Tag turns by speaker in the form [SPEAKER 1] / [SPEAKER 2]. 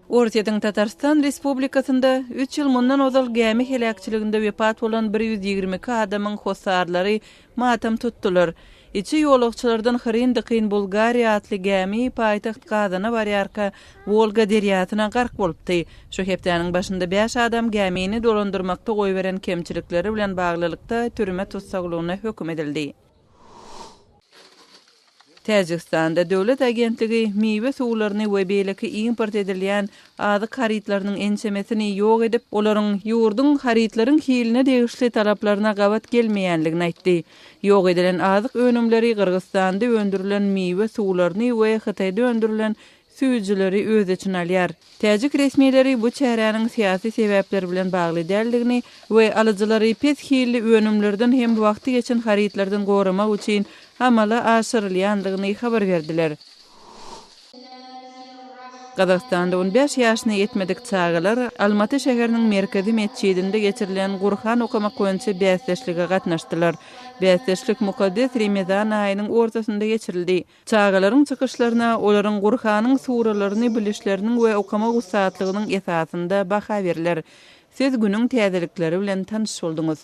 [SPEAKER 1] Orsýetiň Tatarystan Respublikasynda üç ýyl mundan ozal gämi heläkçiliginde wepat bolan 122 adamyň hossarlary matam tutdular. Içi ýolagçylardan hyryn-dykyn Bulgariýa atly gämi paýtagt Kazana barýarka Wolga derýasyna gark bolupdy. Şu hepdäniň başynda bäş adam gämini dolandyrmakda goýberen kemçilikleri bilen baglylykda türme tussaglygyna höküm edildi. Täjigistanda döwlet agentligi miwe suwlaryny we beýleki import edilýän azyk harytlarynyň ençemesini ýok edip, olaryň ýurduň harytlaryň hiline degişli talaplaryna gabat gelmeýänligini aýtdy. Ýok edilen azyk önümleri Gyrgyzystanda öndürilen miwe suwlaryny we Hytaýda öndürilen süýjüleri öz içine alýar. Täjik resmileri bu çäräniň syýasy sebäpler bilen bagly däldigini we alyjylary pes hilli önümlerden hem wagty geçen harytlardan goramak üçin amala aşyrylýandygyny habar berdiler. Gazagystanda on bäş ýaşyna ýetmedik çagalar Almaty şäheriniň merkezi metjidinde geçirilen Gurhan okamak boýunça bäsdeşlige gatnaşdylar. Bäsdeşlik mukaddes Remezan aýynyň ortasynda geçirildi. Çagalaryň çykyşlaryna olaryň Gurhanyň suralaryny bilişleriniň we okamak ussatlygynyň esasynda baha berler. Siz günüň täzelikleri bilen tanyş bolduňyz.